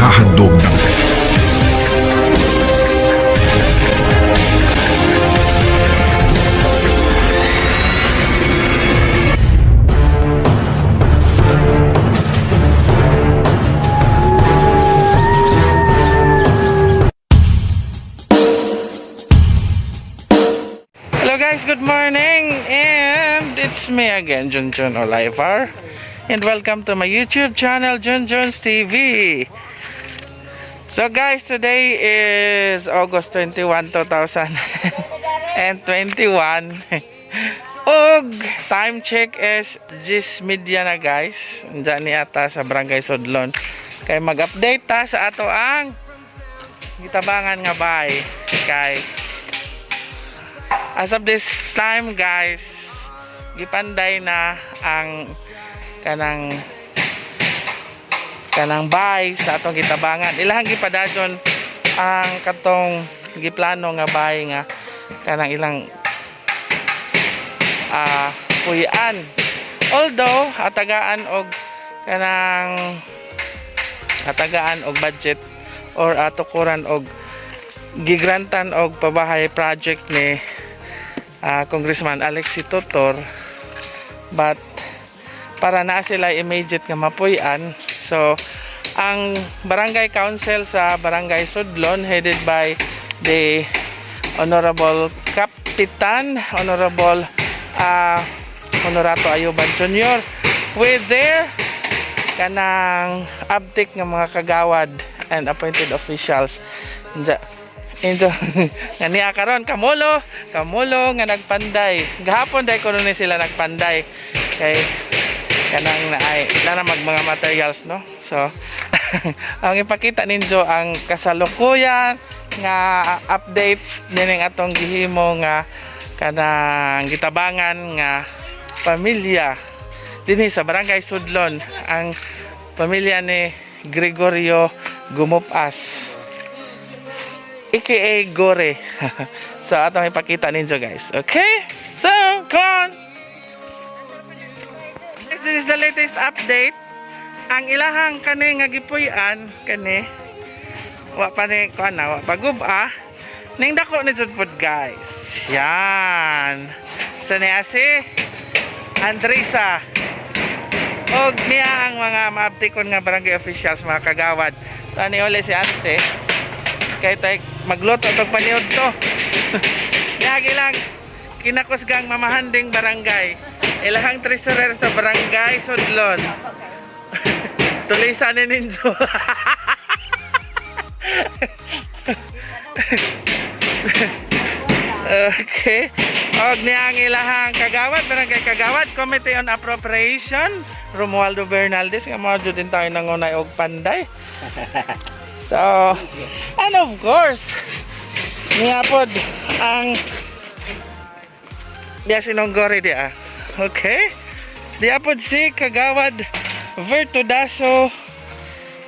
Inihahandog ng Hello guys, good morning, and it's me again, Junjun Olivar, and welcome to my YouTube channel, Junjun's TV. So guys, today is August 21, 2021. Og time check is 10 media na, guys. Diyan ni ata sa Barangay Sudlon. Kay mag-update ta sa ato ang gitabangan nga bay kay as of this time, guys, gipanday na ang kanang kanang bay sa atong gitabangan. Ilahang gipadayon ang katong giplano nga bay nga kanang ilang puy-an, although atagaan og kanang atagaan og budget or atukuran og gigrantan og pabahay project ni Congressman Alexi Tutor, but para na sila immediate nga mapuy-an. So ang barangay council sa Barangay Sudlon, headed by the Honorable Kapitan Honorable Honorato Ayuban Jr. with their kanang uptick nga mga kagawad and appointed officials. Inja, injo nga niya karon kamulo, kamulo nga nagpanday. Gahapon dai kuno ni sila nagpanday kay kanang naay na mag mga materials, no? So ang ipakita ninyo ang kasalukuyan nga update nining atong gihimo nga kanang gitabangan nga pamilya dinhi sa Barangay Sudlon, ang pamilya ni Gregorio Gumupas aka Gore. So atong ipakita ninyo, guys. Okay? So, come on! This is the latest update. Ang ilahang kani nga gipuy-an kani wa pa ni kuan na, wa pa gub-a. Ning dako ni jud pod, guys. Yan. So niya si Andresa. Og niya ang mga maabtikon nga barangay officials, mga kagawad. So ani uli si ate. Kay tay magluto tog paniud to. Yagi lang kinakusgang mamahanding barangay. Ilahang treasurer sa Barangay Sudlon. Tulisan ni ninyo. Okay. Og niya ang ilahang kagawad, barangay kagawad, Committee on Appropriation, Romualdo Bernaldez, nga mga jud din tayo nangunay og panday. So, and of course, niya pod ang diya sinonggori diya. Okay? Diya pod si Kagawad Vertudaso,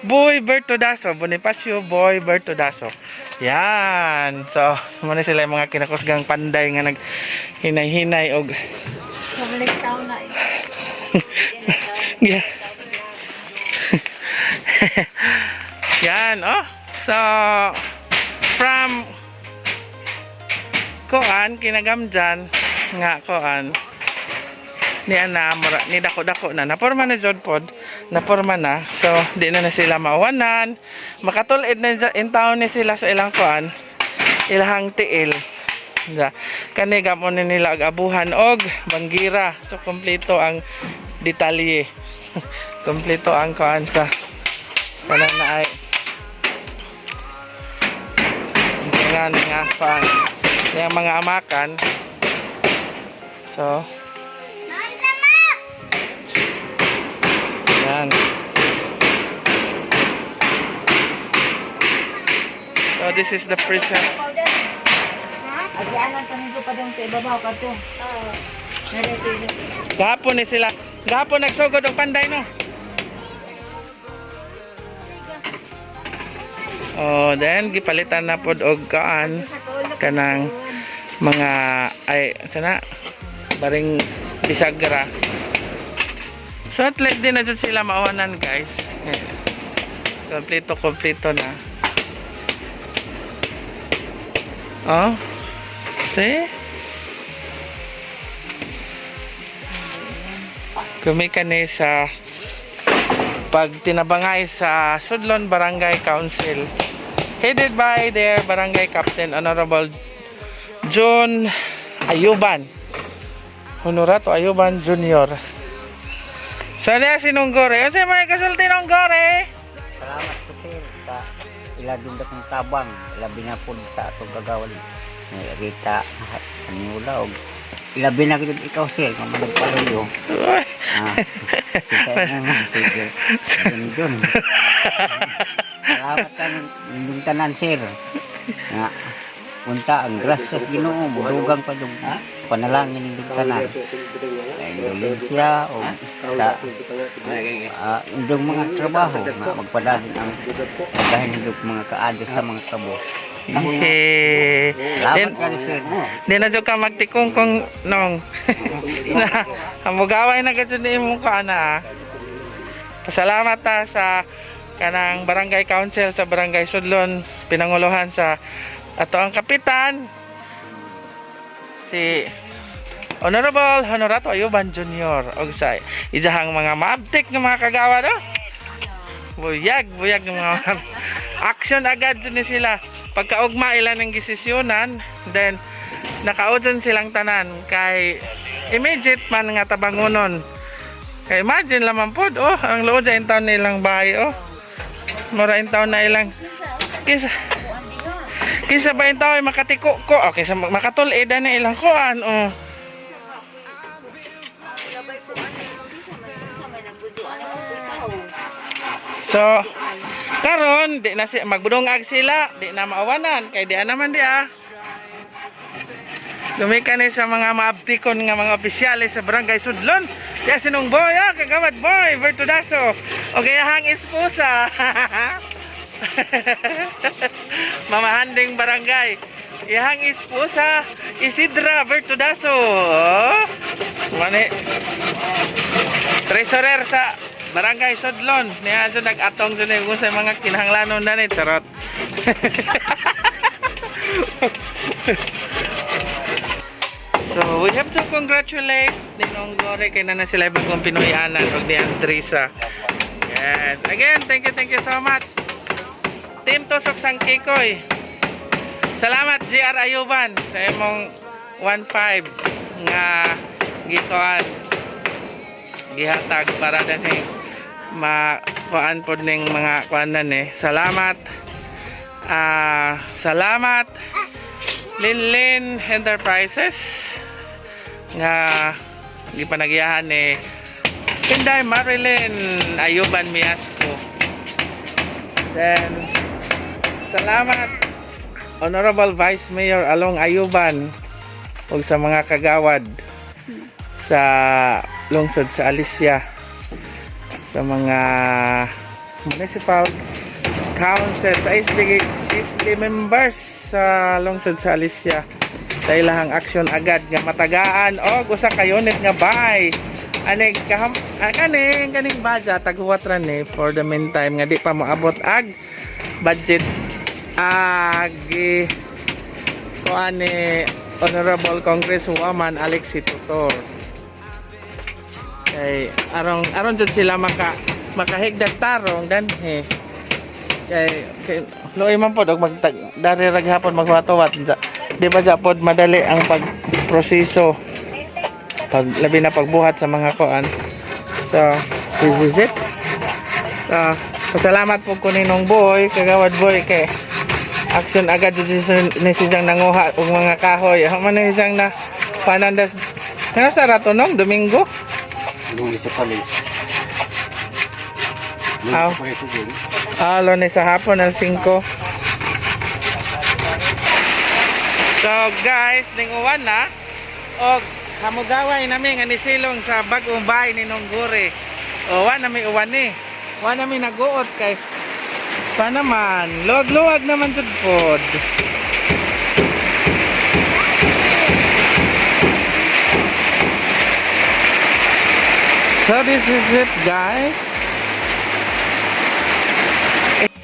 Boy Bertodaso, Bonifacio Boy Bertodaso. Yan. So, muna sila yung mga kinakusgang panday nga nag hinay-hinay og Public town na eh. Yeah. Yan, oh. So, from koan, kinagamdyan, nga koan, ni ana, mura, ni dako-dako na. Naporma na jud pod. Naporma na. So, di na na sila maawanan. Makatulid na in town ni sila sa ilang koan, ilahang tiil. Da. Kani gamo ni nila og abuhan og banggira. So kompleto ang detalye. Kompleto ang koan sa kanang na ay nga nga pa yung mga amakan. So yan. So this is the present. Agianan pa nito pa dong sa ibabaw ka to. Gahapon ni sila. Gahapon nagsugod og panday, no. Oh, then gipalitan na pod og kaan kanang mga ay sana baring bisagra. So at least di na jud sila maawanan, guys. Kompleto, kompleto na. Oh. See? Gumikan ni sa pagtinabangay sa Sudlon Barangay Council, headed by their barangay captain, Honorable John Ayuban. Honorato Ayuban Jr. Sana si Nunggore. Ano mga kasulti, Nunggore? Salamat po, sir, sa ilabing dakong tabang, ilabi na po sa atong gagawin ni Rita Anula og ilabi na gid ikaw, sir, nga managpaluyo. Uy. Ah, kita mo sige. Dun dun. Salamat ka nindong tanan, sir. Nga unta ang grasya sa Ginoo mudugang pa yung panalangin nindong tanan. Sa Indonesia o sa indong mga trabaho nga magpadalin ang pagkahin nindong mga kaadyo sa mga kabos. Yay. Salamat Then, ka sir. di na jud ka magtikong kung nong. Na, ang mugaway na gadyo ni imong kuan na. Pasalamat ta sa kanang barangay council sa Barangay Sudlon, pinanguluhan sa ato ang kapitan, si Honorable Honorato Ayuban Jr. og sa ijahang mga maabtik nga mga kagawa, no? Buyag, buyag ng mga action agad jud ni sila. Pagkaugma ila ng gisisyonan, then nakaudson silang tanan kay immediate man nga tabangunon. Kay imagine lamang pod, oh, ang luod sa taon nilang bahay, oh. Mura in taon na ilang kaysa ba in taon ay makatiko ko, oh, kaysa makatul-id na ilang kuan, oh. Labay po kasi sa may nagbuduan ang ikaw. So, karon di na si magbudungag sila, di na maawanan kay di naman di ah. Gumikan ni sa mga maabtikon nga mga opisyales sa Barangay Sudlon. Kaya sinong boy, ah, kagawad boy, Bertudaso. O kaya hang esposa. Mamahanding barangay. Ihang esposa, Isidra Bertudaso. Oh. Mani, treasurer sa Barangay Sudlon. Niya dyan nag-atong dyan eh, kung sa mga kinahanglanon na ni charot. So, we have to congratulate Ninong Gore kay na sila bagong Pinoyanan og ni Andresa. Yes. Again, thank you so much. Team Tusok Sangkikoy. Salamat GR Ayuban sa imong 1.5 nga gikuan gihatag para dinhi makuan pod ning mga kuanan eh. Salamat. Ah, salamat Linlin Enterprises nga gipanagiyahan ni Inday Marilyn Ayuban Miasco. Then salamat Honorable Vice Mayor Along Ayuban ug sa mga kagawad sa lungsod sa Alicia, sa mga municipal council, sa SB members sa lungsod sa Alicia sa ilahang action agad nga matagaan og usa ka unit nga bay ani kaham ah, kaning kaning budget taghuwat ra ni for the meantime nga di pa moabot ag budget agi kuan ni Honorable Congresswoman Alexi Tutor kay aron aron jud sila makahigdag tarong danhi kay luoy man pod og magtag dari ra gihapon magwatowat. Di ba ja pod madali ang pagproseso pag labi na pagbuhat sa mga kuan. So this is it. So pasalamat po ko ninong boy, kagawad boy, kay action agad jud ni siyang nanguha og mga kahoy. Amo man ni siyang na panandas nga sa rato nong Domingo. Lunes sa palis. Aw. Ah, Lunes sa hapon, alas 5. So guys, ning uwan na og hamugaway nami nga nisilong sa bag-ong bahay ni Nonggore. O wa na mi uwan ni. Wa na mi naguot kay pa naman, luwag-luwag naman jud pod. So this is it, guys.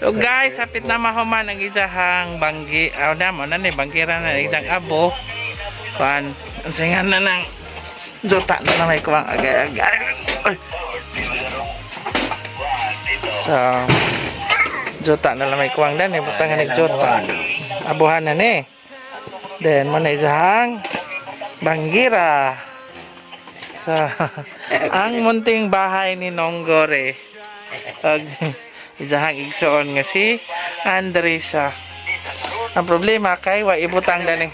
So guys, hapit na mahuman ang isahang banggi. Aw na mo na ni banggira na ang isang abo. Kuan, ang singan na ng jota na na may kuwang agay-agay. Ay. So, jota na lang may kuwang dan eh. Butangan ni jota. Abuhan na ni. Then, mo na isahang banggira. So, ang munting bahay ni Nonggore. Og isahang igsoon nga si Andresa. Ang problema kay wa ibutang daning.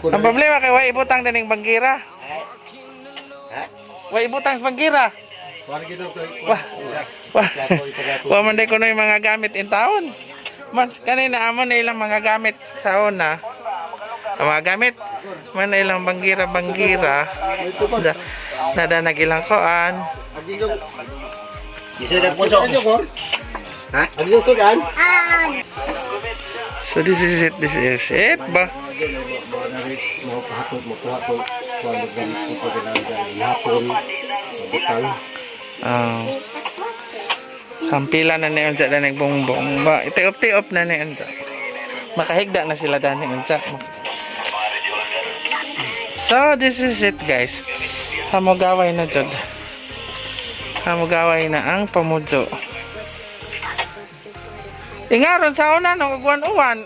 Ang problema kay wa ibutang daning banggira. Wa ibutang sa banggira. Wa wa, wa man day kuno yung mga gamit in town. Man kanina amo na ilang mga gamit sa una. Ang mga gamit man na ilang banggira banggira. Da, nada ilang koan. Ha? So this is it, this is it ba? Oh. Kampila na ni unsa daning bongbong ba. Itiop-tiop na ni unsa. Makahigda na sila dani unsa. So this is it, guys. Hamogaway na jud. Hamogaway na ang pamudyo. Ingaron sa una nung uwan-uwan.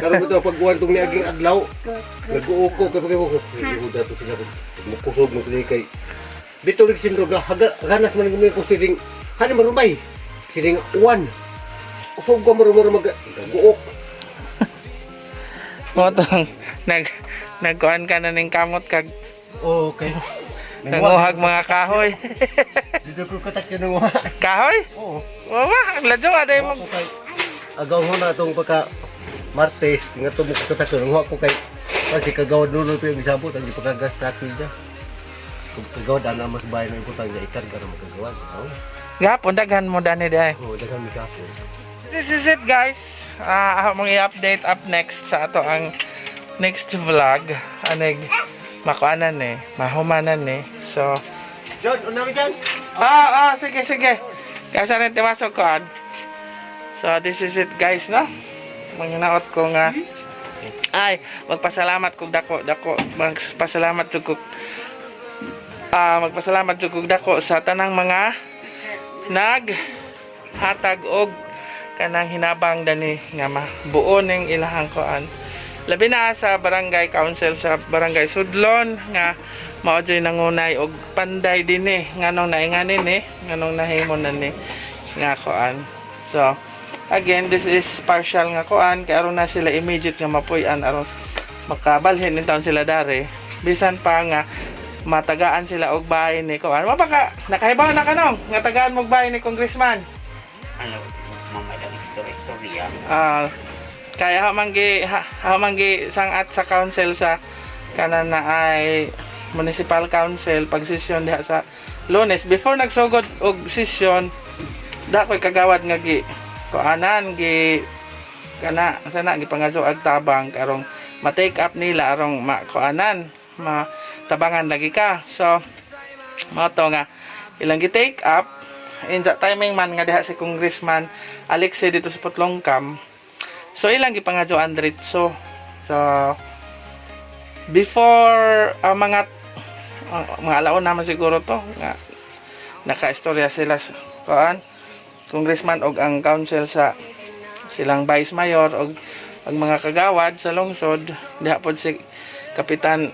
Karon ko pag uwan tong niaging adlaw. Nag-uuko kay pag ko. Huda to sila mukusog mo sila kay. Dito rin sindro ga ganas man gumi ko siring hani marubay. Siring uwan. Usog ko marumar mag guok. Motong nagkuan ka na ning kamot kag Okay. nanguhag mga kahoy. Dito ko katak yun nga. Kahoy? Oo. Wawa, ang ladyo aday mo. Ako kay agaw ho na itong pagka Martes nga to mo katak yun ko kay kasi kagawad nulo to yung isabot ang ipagagas natin niya. Kung kagawad ana mas bayan ng ibutang niya ikarga na makagawad. Oo. Gapon daghan mo dani di ay. Oo, daghan mi gapon. This is it, guys. Ah, ako mong i-update up next sa ato ang next vlog. Anig makuanan eh, mahumanan eh. So, John, una mi dyan. Sige sige. Kaya rin tiwasok ko an. So, this is it, guys, no? Manginaot ko nga. Ay, magpasalamat kog dako dako magpasalamat jud kog dako sa tanang mga nag hatag og kanang hinabang dani nga mabuo ning ilahang kuan. Labi na sa barangay council sa Barangay Sudlon nga mao jud nangunay og panday dinhi nganong nainganin ni nganong nahimo na ni nga kuan. So again, this is partial nga kuan kay aron na sila immediate nga mapuy-an aron makabalhin in taon sila dare bisan pa nga matagaan sila og bahay ni kuan. Wa pa ka nakahibaw na kanong nga tagaan mo og bahay ni congressman? Ano, mga istorya-istorya. Ah, kaya hamanggi sangat sa council sa kanan na ay municipal council pag sesyon diha sa Lunes before nagsugod og sesyon da ko'y kagawad nga gi kuanan gi kana sana gipangadyo ag tabang karong ma-take up nila arong makuanan matabangan lagi ka. So mao to nga ilang gi-take up in that timing man nga diha si Congressman Alexei dito sa Putlongkam. So ilang gipangadyo diretso. So before ang mga alaon naman siguro to nga nakaistorya sila sa kuan congressman og ang council sa silang vice mayor og ang mga kagawad sa lungsod diha pod si Kapitan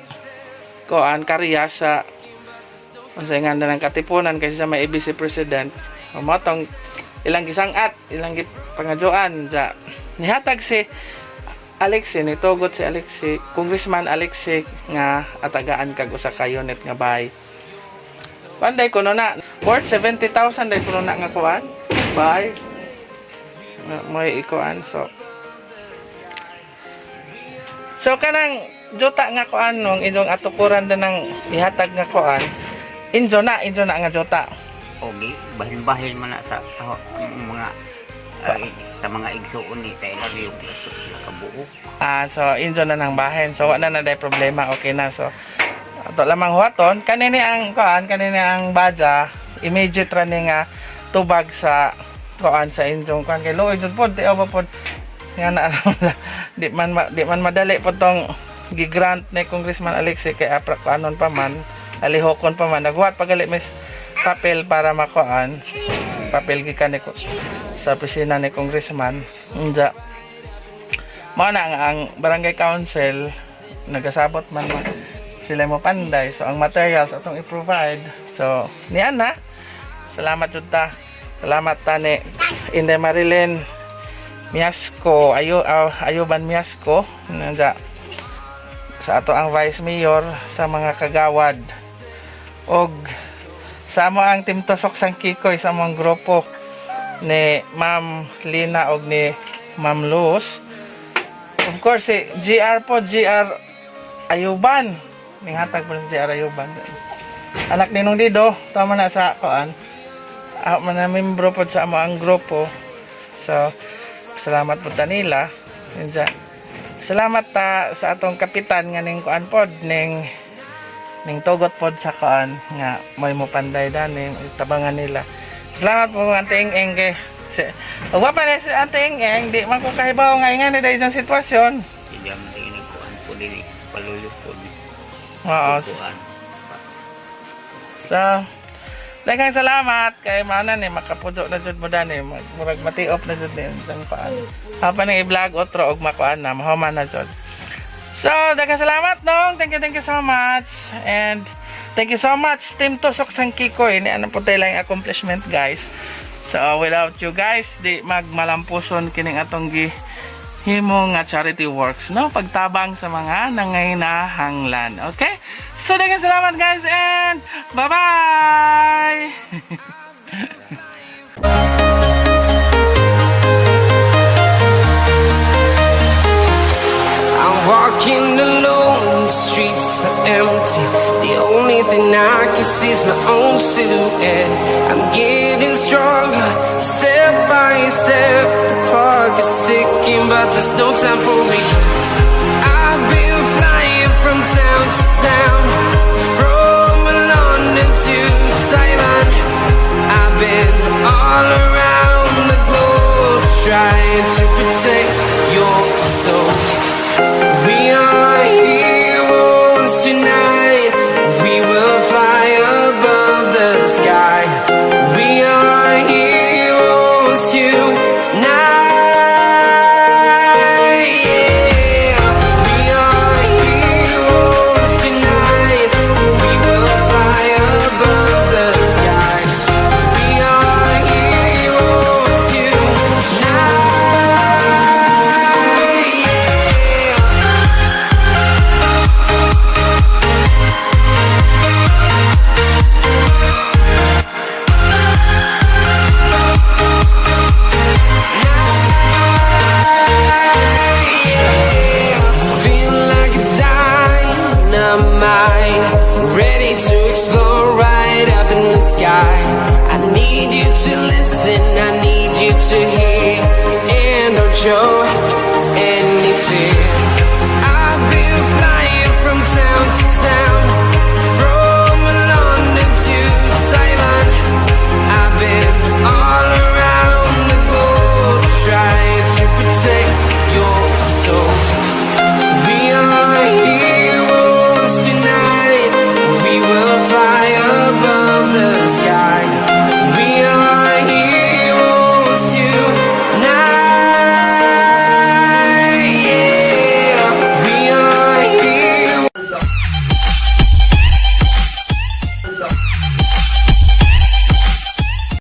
kuan Karias sa unsay nga ng Katipunan kasi sa may vice president. Motong ilang gisangat ilang gipangadyoan sa nihatag si Alexi, nitugot si Alexi, Congressman Alexi nga atagaan kag usa ka unit nga bahay. Panday kuno na worth 70,000 day kuno na nga kuan. Bahay. Nga May ikuan so. So kanang jota nga kuan nung inyong atukuran na ng ihatag nga kuan. Injo na nga jota. Ogi, bahin-bahin man na sa mga ay, sa mga igsuon ni Taylor yung kabuo. Ah, so injo na ng bahin. So wala na day problema, okay na. So Ato lamang huwaton kanini ang kuan, kanini ang baja, immediate ra ni nga tubag sa kuan, sa inyong kuan, kay luoy jud pod, di ba pod nga na di man madali po tong gi-grant ni Congressman Alexie kay apra kuanon pa man, alihokon pa man, naghuwat pagali mis papel para makuan, papel gikan ni sa opisina ni Congressman. Unja mao na nga ang barangay council nagasabot man sila mo panday, so ang materials atong i-provide. So niyan na, salamat jud ta, salamat ta ni Inday Marilyn Miasco ayo, Ayuban Miasco, nanda sa ato ang vice mayor, sa mga kagawad og sa amo ang Team Tusok Sang Kikoy, sa among grupo ni Ma'am Lina og ni Ma'am Luz. Of course, si GR po, GR Ayuban, ninghatag po si GR Ayuban, anak ni Nung Dido, tama na sa kuan, man na membro po sa amo ang grupo. So salamat po ta nila. Yun. Salamat ta sa atong kapitan nga ning kuan pod, ning tugot pod sa kuan nga may mo panday dani tabangan nila. Salamat po, Ante Eng Eng, kay si, ug wa pa ni si Ante Eng Eng, di man ko kahibaw nga ingani dahil sa sitwasyon. Hindi man ini kuan po dili paluyo po ni. Oo. Kuan. So daghang salamat kay mana ni makapudo na jud mo dani, murag matiop na jud ni ang kuan. Hapa nang i-vlog otro og makuan na mahuman na jud. So daghang salamat nong. Thank you so much. And thank you so much, Team Tusok Sang Kikoy. Ni ano po tayo lang accomplishment, guys. So without you guys, di magmalampuson kining atong gi himo nga charity works, no, pagtabang sa mga nangainahanglan. Okay, so daghang salamat, guys, and bye bye. I'm walking alone, the streets are empty. The only thing I can see is my own silhouette. I'm getting stronger, step by step. The clock is ticking, but there's no time for me. I've been flying from town to town, from London to Taiwan. I've been all around the globe trying to protect your soul. We are heroes tonight. We will fly above the sky. We are heroes tonight. Yeah. We are heroes tonight. We will fly above the sky. We are heroes tonight. Yeah. Feel like a dynamite, ready to explode right up in the sky. I need you to listen, I need you to hear, and don't show any